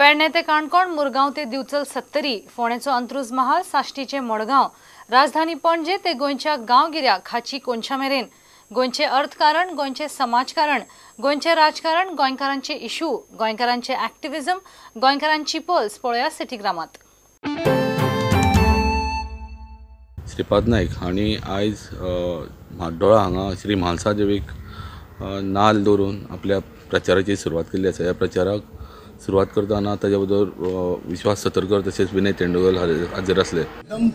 पेडणे ते काणकोण, मुरगांव ते दिवचल सत्तरी, फोंडेचो अंत्रुज महाल, साश्टीचे मडगांव, राजधानी पणजे ते गोंयच्या गांवगिऱ्या खाची कोनशा मेरेन गोंयचे अर्थकारण, गोंयचे समाजकारण, गोंयचे राजकारण, गोंयकारांचे इशू, गोंयकारांचे ॲक्टिव्हिजम, गोंयकारांची पल्स पळोवया सिटीग्रामात। श्रीपाद नाईक हांणी आयज म्हाड्डोळा हांगा श्री म्हालसा देवीक नाल दवरून आपल्या प्रचाराची सुरवात केल्ली आसा। ह्या प्रचाराक सुरवात करतना ताच्या बरोबर विश्वास सतरकर तशेंच विनय तेंडुलकर हाजीर आसले। एकदम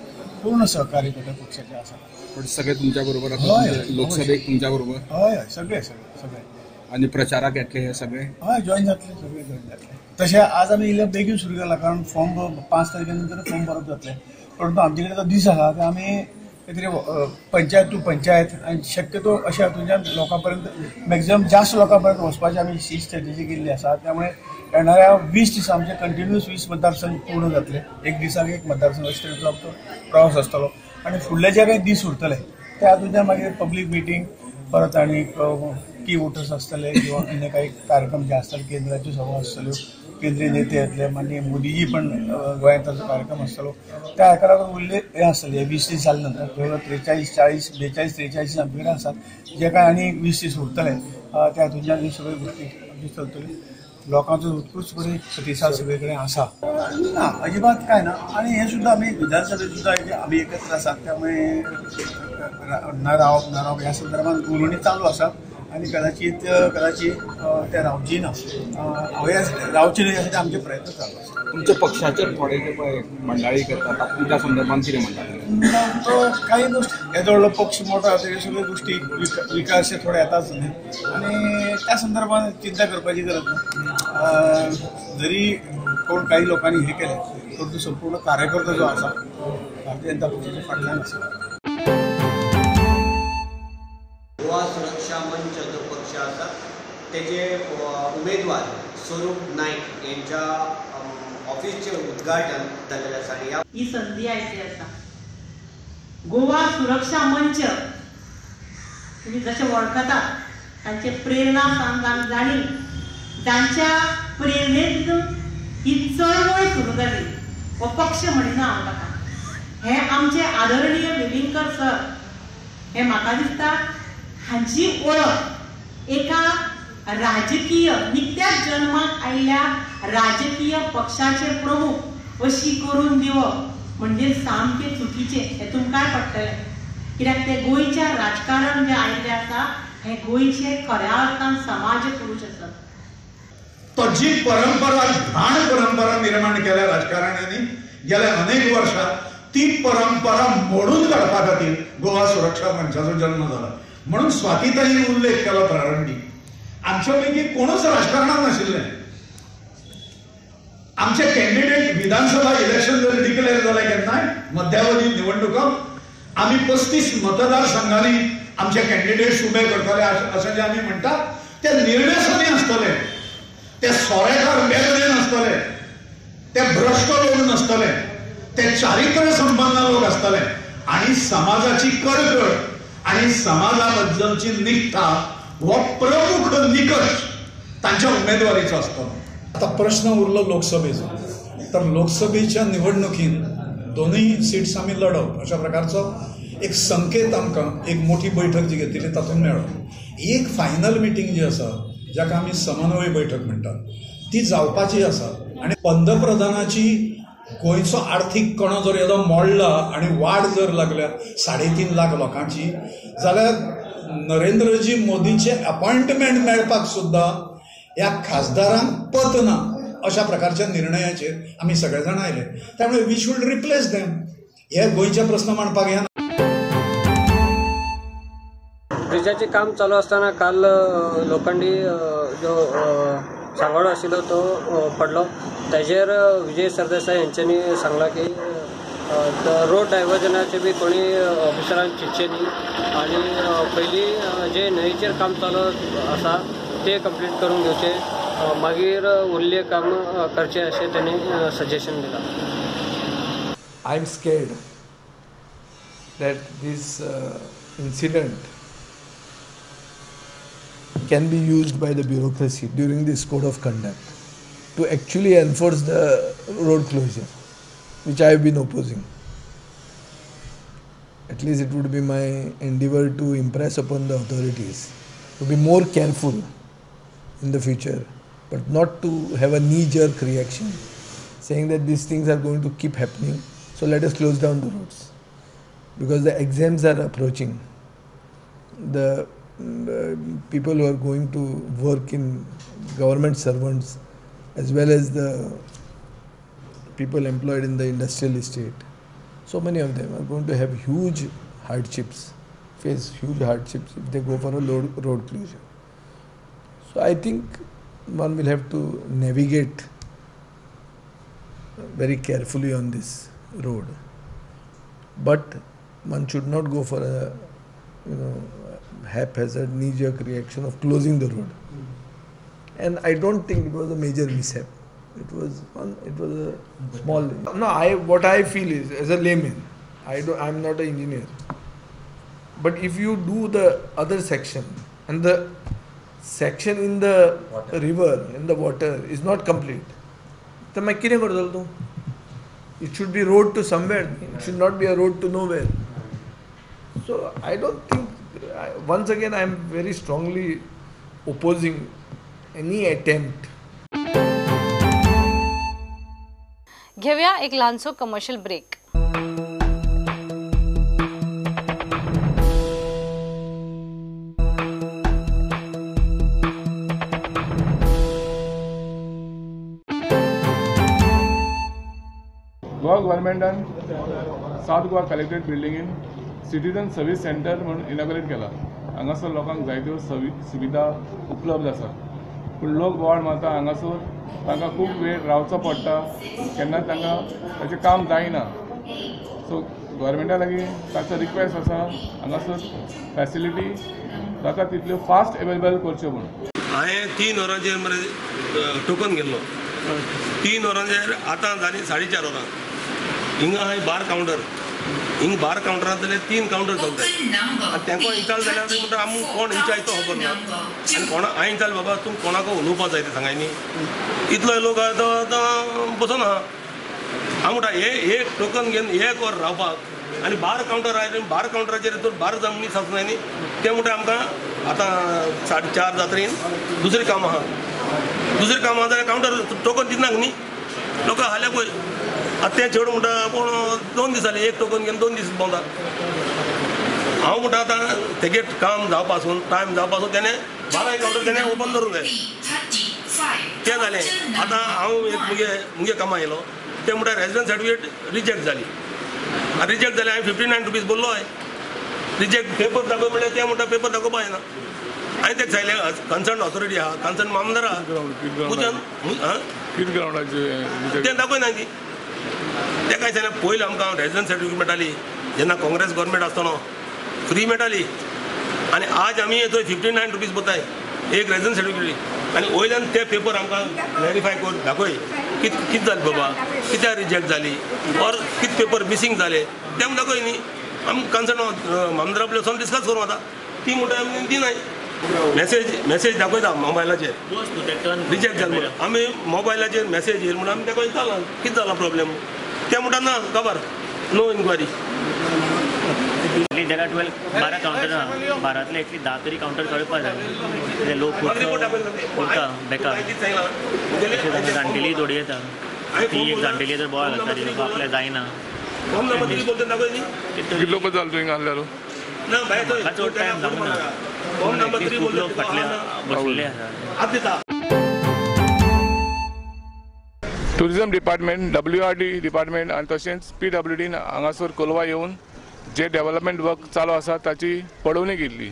पूर्ण सहकार्य करता पक्षाचे आसा। पण सगळे तुमच्या बरोबर आसा, लोकसभेक तुमच्या बरोबर? हय हय, सगळे सगळे सगळे। आनी प्रचाराक येतले हे सगळे? हय, जॉईन जातले, सगळे जॉईन जातले। तशें आज आमी इल्ले बेगीन सुरू केला कारण फॉर्म 5 तारखे नंतर फॉर्म भरप जातले, परंतु आमचे कडेन जो दीस आसा ते आमी कितें पंचायत टू पंचायत आनी शक्यतो अशा हातूंतल्यान लोकां पर्यंत मॅक्झिमम जास्त लोकां पर्यंत वचपाची आमी ही स्ट्रेटजी केल्ली आसा। त्यामुळे येणाऱ्या 20 दिसां आमचे कंटिन्युअस 20 मतदारसंघ पूर्ण जातले। एक दिसाक एक मतदारसंघ अशे तरेचो आमचो प्रवास आसतलो आनी फुडले जे काही दीस उरतले त्या हातूंतल्यान मागीर पब्लीक मिटींग परत आनी की वोटर्स आसतले किंवा अन्य काही कार्यक्रम जे आसतले, केंद्राच्यो सभा आसतल्यो, केंद्रीय नेते येतले, माननीय मोदीजी पण गोंयांत ताचो कार्यक्रम आसतलो। त्या हाका लागून उरले हें आसतलें 20 दीस जाले नंतर जवळ 43 40 42 43 आमचे कडेन आसात, जे काय आनी 20 दीस उरतले त्या हातूंतल्यान ह्यो सगळ्यो गोश्टी आमच्यो चलतल्यो। लोकांचो उत्कृश्ट बरे प्रतिसाद सगळे कडेन आसा ना, अजिबात काय ना। आनी हें सुद्दां आमी विधानसभेत सुद्दां आमी एकत्र आसात, त्यामुळे न रावप न रावप ह्या संदर्भात उलोवणी चालू आसा आनी कदाचित कदाचित ते रावची ना, रावची न्हय यासाठी आमचे प्रयत्न चालू आसा। तुमच्या पक्षाचे थोडे जे पळय मंडळी करतात तुमच्या संदर्भात कितें म्हणटा? तो काही गोष्टी येदो व्हडलो पक्ष मोठो आसा, ह्यो सगळ्यो गोष्टी विकास थोडे येताच न्ही आनी त्या संदर्भात चिंता करपाची गरज ना। जरी कोण काही लोकांनी हे केलें परंतु संपूर्ण कार्यकर्तो जो आसा भारतीय जनता पक्षाच्या फाटल्यान आसा। गोवा सुरक्षा मंच जो पक्ष आसा तेजे उमेदवार स्वरूप नाईक यांच्या ऑफिसचे उद्घाटन जाल्लें आसा आनी ही संधी आयिल्ली आसा। गोवा सुरक्षा मंच तुम्ही जशें वळखता तांचे प्रेरणा सांग जाणी, तांच्या प्रेरणेतून ही चळवळ सुरू जाली। हो पक्ष म्हणिना हांव ताका, हे आमचे आदरणीय वेलिंगकर सर हे म्हाका दिसता हांची ओळख एका राजकीय निकत्याच जन्माक आयिल्ल्या राजकीय पक्षाचे प्रमुख अशी करून दिवप म्हणजे सामकें चुकीचें, हें तुमकांय पडटलें। कित्याक ते गोंयच्या राजकारण जें आयिल्लें आसा हें गोंयचे खऱ्या अर्थान समाज पुरूश आसात। तो जी परंपरा घाण परंपरा निर्माण केल्या राजकारण्यांनी गेल्या अनेक वर्षां, ती परंपरा मोडून काडपा खातीर गोवा सुरक्षा मंचाचो जन्म जाला। म्हणून स्वातीताई उल्लेख केला प्रारंभी, आमच्या पैकी कोणच राजकारणात नाशिल्लें। आमचे कॅन्डिडेट विधानसभा इलेक्शन जर डिक्लेअर जालें केन्नाय मध्यावधी निवडणुका आमी 35 मतदारसंघांनी आमचे कॅन्डिडेट्स उबे करतले अशें जे आमी म्हणटा ते निर्णय आसतले, ते सोरेकार बेगडे नासतले, ते भ्रश्ट लोक नासतले, ते चारित्र्य संपन्न लोक आसतले आनी समाजाची कळकळ आनी समाजा बद्दलची निष्ठा हो प्रमुख निकष तांच्या उमेदवारीचो आसतलो। आता प्रश्न उरलो लोकसभेचो, तर लोकसभेच्या निवडणुकीन दोनूय सीट्स आमी लढप अशा प्रकारचो एक संकेत आमकां एक मोठी बैठक जी घेतिल्ली तातूंत मेळ्ळो। एक फायनल मिटींग जी आसा जाका आमी समन्वय बैठक म्हणटात ती जावपाची आसा आनी पंतप्रधानाची गोंयचो आर्थीक कणो जर येदो मोडला आनी वाड जर लागल्या 3.5 लाख लोकांची जाल्यार नरेंद्रजी मोदीचे अपॉइंटमेंट मेळपाक सुद्दां ह्या खासदारांक पत ना अशा प्रकारच्या निर्णयाचेर आमी सगळे जाण आयले। त्यामुळे we should replace them. हे गोंयचे प्रस्न मांडपाक येना। ब्रिजाचें काम चालू आसतना काल लोखंडी जो सांगोडो आशिल्लो तो पडलो, ताजेर विजय सरदेसाय हेंच्यांनी सांगलां की रोड डायवर्जनाचे बी कोणी ऑफिसरान चिंतचें न्ही आनी पयलीं जे न्हंयचेर काम चालू आसा ते कंप्लीट करून घेवचें, मागीर उरलें काम करचें अशें तांणी सजेशन दिलां। I am scared that this incident can be used by the bureaucracy during this code of conduct to actually enforce the road closure, which I have been opposing. At least it would be my endeavor to impress upon the authorities to be more careful in the future, but not to have a knee-jerk reaction saying that these things are going to keep happening, so let us close down the roads. Because the exams are approaching. The people who are going to work in government servants as well as the people employed in the industrial estate, so many of them are going to have huge hardships, face huge hardships if they go for a road closure. So I think one will have to navigate very carefully on this road. But one should not go for a, you know, haphazard knee-jerk reaction of closing the road. And I don't think it was a major mishap. It was one. It was a small. No, what I feel is, as a layman, I'm not an engineer. But if you do the other section and the section in the water, river in the water is not complete, then I कितें करतलो तूं? It should be road to somewhere. It should not be a road to nowhere. So I don't think. Once again, I am very strongly opposing any attempt. घेऊया एक ल्हानसो commercial break. Goa गव्हर्मेंटान south Goa collectorate बिल्डिंगेन citizen service centre म्हणून inaugurate केला. हांगासर लोकांक जायत्यो सुविधा उपलब्ध आसा, पूण लोक बोवाळ मारता. हांगासर तांकां खूब वेळ रावचो पडटा, केन्ना तांकां ताचें काम जायना. सो गव्हर्मेंटा लागीं ताचो रिक्वेस्ट आसा, हांगासर फॅसिलिटी जाता तितल्यो फास्ट अवेलेबल करच्यो म्हणून. हांवें 3 वरांचेर मरे टोकन घेतलो. 3 वरांचेर आतां जालीं 4.5 वरां. हिंगा आहाय बार कावंटर, हिंग बार कावंटरांतले 3 कावंटर चलताय. आनी तांकां इंचाल जाल्यार म्हणटा आमी कोण इंचार्ज तो खबर ना. आनी कोणा हांवें इंचाल बाबा तूं कोणाक उलोवपा जाय तें सांगाय न्ही. इतलो लोक आहा तो आतां बसून आहा. हांव म्हणटा हे एक टोकन घेवन एक वर रावपाक आनी बार कावंटर आयले, बार कावंटराचेर तर 12 जाण मनीस आसना न्ही. ते म्हणटा आमकां आतां 4:30 जात्रेन दुसरें काम आहा. दुसरें काम आहा जाल्यार कावंटर टोकन दिनाक न्ही. लोकां हाल्या पळय आतां तें चेडूं म्हणटा पूण 2 दीस जाले एक टोकन घेवन 2 दीस भोंवता. हांव म्हणटा आतां तेगे काम जावपासून टायम जावपासून तेणें 12 कावंटर तेणें ओपन दवरूंक जाय. तें जालें. आतां हांव एक मुगे कामां येयलो, ते म्हणटा रेजिडंट सर्टिफिकेट रिजेक्ट जाली. रिजेक्ट जालें, हांवें 59 रुपीज भरलो. हांवें रिजेक्ट पेपर दाखय म्हणल्यार ते म्हणटा पेपर दाखोवपा जायना. हांवें तेका सांगलें कन्सर्न ऑथॉरिटी आहा, कन्सर्न मामदार आहा, तें दाखयना ती. तें काय सांगलें पयलीं आमकां रेजिडंट सर्टिफिकेट मेळटाली जेन्ना काँग्रेस गव्हर्मेंट आसतना फ्री मेळटाली, आनी आज आमी थंय 59 रुपीज भरताय एक रेजिडंट सर्टिफिकेट. आनी वयल्यान ते पेपर आमकां क्लॅरिफाय करून दाखय कितें जालें बाबा, कित्याक रिजेक्ट जाली ऑर कितें पेपर मिसींग जाले ते आमकां दाखय न्ही. आमी कन्सर्न मामदारा कडेन वचोन डिस्कस करूं. आतां ती म्हणटा आमी दिनाय. मॅसेज दाखयता मोबायलाचेर रिजेक्ट जालें म्हणून. आमी मोबायलाचेर मॅसेज येयल म्हणून आमी ताका विचारलां कितें जालां प्रॉब्लेम. ते म्हणटा ना खबर, नो इन्क्वायरी. जाल्यार 12 कावंटर आहा, 12तले एटलीस्ट 10 तरी कावंटर कळपाक जाय. कित्याक लोक उरता बेकार, जाणटेली थोडी येता, ती एक जाणटेली तर बोवाळ घालता ती लोक आपल्याक जायना. कितलो लोक जालो तुवें घातल्यार? म्हाका चड टायम जावंक ना, खूब लोक फाटल्या बशिल्ले आसा. टुरिजम डिपार्टमेंट, WRD department आनी तशेंच PWDन हांगासर कोलवा येवन जे डेव्हलपमेंट वर्क चालू आसा ताची पळोवणी केल्ली.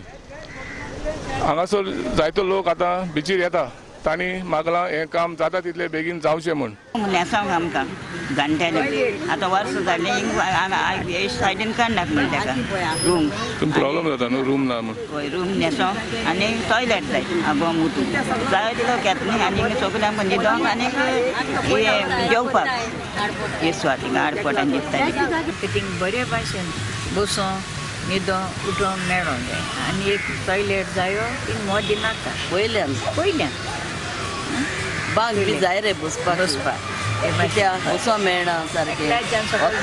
हांगासर जायतो लोक आतां बिचीर येता, तांणी मागलां हें काम जाता तितलें बेगीन जावचें म्हूण. न्हेसोंक आमकां जाणटेले आतां वर्स जालें हे सायडीन काडनाक म्हण ताका रूम प्रॉब्लम जाता न्हू, रूम ना म्हूण. हय, रूम न्हेसोंक आनी टॉयलेट जाय गोम उठून जायते लोक येता न्ही, आनी सगळें आमकां न्हिदोंक आनी जेवपाक हे सुवात हिंगा आडपटान दिसताली. थिंग बरे भाशेन बसों न्हिदों उठोंक मेळोंक जाय आनी एक टॉयलेट जायो, ती मोदी नाका पयल्यान पयल्यान बांक बी जाय रे बसपाक बसपाक कित्याक बसोंक मेळना सारकें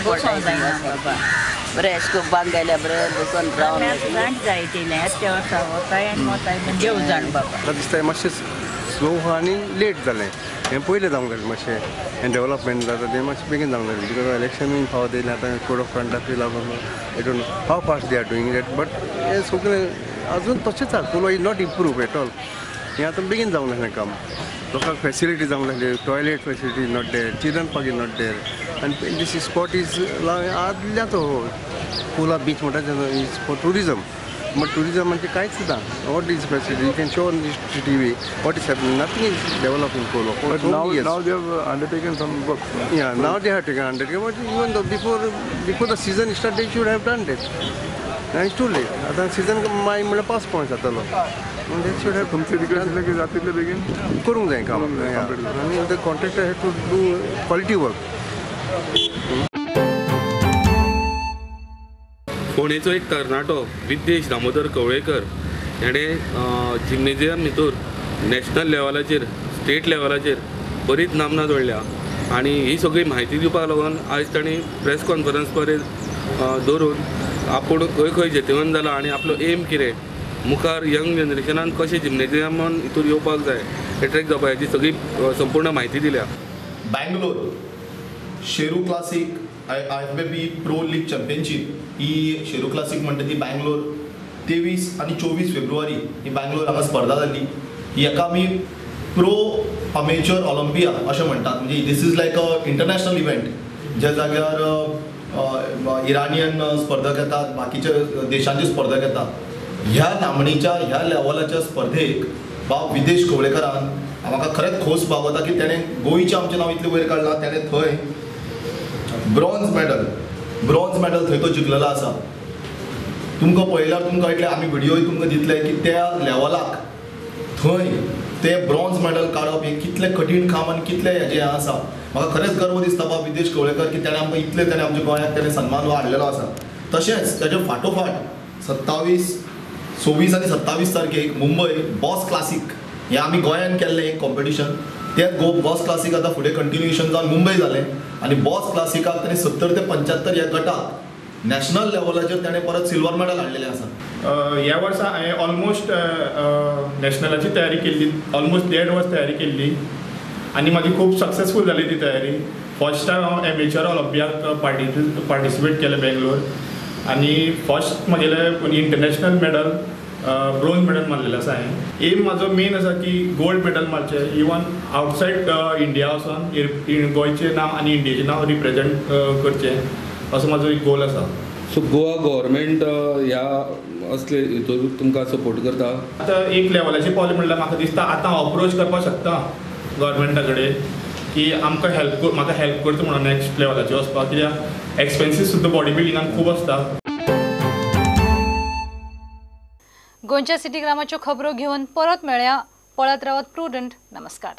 बसोंक जायना बाबा बरें अशें करून बांक गेल्यार बरें बसोन रावन जाय तितलें ते वर्सा वताय आनी वताय देव जाण बाबा. म्हाका दिसता मातशें स्लो आहा आनी लेट जालें हें पयलें जावंक जाय मातशें हें डेवलपमेंट जाता तें मातशें बेगीन जावंक जाय because इलेक्शनूय फावत येयलें आतां कोड ऑफ कंडक्ट लागून I don't know how fast they are doing that but हें सगळें अजून तशेंच आसा Colva is not improve at all. हें आतां बेगीन जावंक नासलें काम लोकांक फेसिलिटी जावंक नासली toilet facility not there children park is not there आनी दीस स्पॉट is आदल्या तो कोला बीच म्हणटा is for tourism but tourism म्हणजे कांयच ना. What is facility you can show on this TV what is happening nothing is develop in Colva. But now they have undertaken some work. Yeah, now they have taken undertaken, but even though before the season start, they should have done that. Now it's too late. आतां season माय म्हणल्यार पावस point जातलो. They should have तुमची request आसली की जाता तितले बेगीन करूंक जाय काम. आनी the contractor have to do quality work. फोंडेचो एक तरणाटो विद्येश दामोदर कवळेकर हेणें जिम्नेजियम भितर नॅशनल लेवलाचेर स्टेट लेवलाचेर बरीच नामना जोडल्या आनी ही सगळी म्हायती दिवपाक लागून आयज तांणी प्रेस कॉन्फरन्स बरें दवरून आपूण खंय खंय जेतेवन जाला आनी आपलो एम कितें मुखार यंग जनरेशनान कशें जिम्नेजियमान हितूर येवपाक जाय एट्रेक्ट जावपाक हाची सगळी संपूर्ण म्हायती दिल्या. Bangalore Sheru classic IFBB pro league championship ही शेरू क्लासीक म्हणटा ती बँगलोर 23 आनी 24 फेब्रुवारी ही बँगलोर हांगा स्पर्धा जाली. हेका आमी प्रो अमेच्युअर ऑलिम्पिया अशें म्हणटात म्हणजे this is like a international event ज्या जाग्यार इराणियन स्पर्धक येतात बाकीच्या देशांचे स्पर्धक येतात. ह्या नामणेच्या ह्या लेवलाच्या स्पर्धेक बाब विदेश कवळेकरान म्हाका खरेंच खोस भागवता की तेणें गोंयचें आमचें नांव इतलें वयर काडलां. तेणें थंय ब्रॉन्ज मेडल थंय तो जिखलेलो आसा. तुमकां पळयल्यार तुमकां कळटलें आमी व्हिडियोय तुमकां दितले की त्या लेवलाक थंय ते ब्रॉन्ज मेडल काडप हें कितलें कठीण काम आनी कितलें हेजें आसा. म्हाका खरेंच गर्व दिसता बाब विदेश कवळेकर की तेणें आमकां इतलें तेणें आमच्या गोंयाक तेणें सन्मान हाडलेलो आसा. तशेंच तेजे फाटोफाट 26 आनी 27 तारखेक मुंबय बॉस क्लासीक हें आमी गोंयान केल्लें एक कॉम्पिटिशन तें बॉस क्लासीक आतां फुडें कंटिन्युएशन जावन मुंबय जालें आनी बॉस क्लासिकाक ताणें 70 ते 75 ह्या गटाक नॅशनल लेवलाचेर ताणें परत सिल्वर मेडल हाडलेलें आसा. ह्या वर्सा हांवें ऑलमोस्ट नॅशनलाची तयारी केल्ली ऑलमोस्ट 1.5 वर्स तयारी केल्ली आनी म्हाजी खूब सक्सेसफूल जाली ती तयारी. फर्स्ट टायम हांव एमेच्युअर ऑलिम्पियाक पार्टिसिपेट केलें बेंगलोर आनी फर्स्ट म्हगेलें इंटरनॅशनल मेडल ब्रॉन्ज मेडल मारलेलें आसा हांवें. एम म्हाजो मेन आसा की गोल्ड मेडल मारचें इवन आवटसायड इंडिया वचोन गोंयचें नांव आनी इंडियेचें नांव रिप्रेजेंट करचें असो म्हाजो एक गोल आसा. सो गोवा गव्हर्मेंट ह्या असले हितूर तुमकां सपोर्ट करता? आतां एक लेवलाचेर पावलें म्हणल्यार म्हाका दिसता आतां हांव अप्रोच करपाक शकता गव्हर्मेंटा कडेन की आमकां हेल्प म्हाका हेल्प करता म्हणून नॅक्स्ट लेवलाचेर वचपाक कित्याक एक्सपेन्सीस सुद्दां बॉडी बिल्डिंगान खूब आसता. गोंयच्या सिटीग्रामाच्यो खबरो घेवन परत मेळया. पळत रावत प्रुडंट. नमस्कार.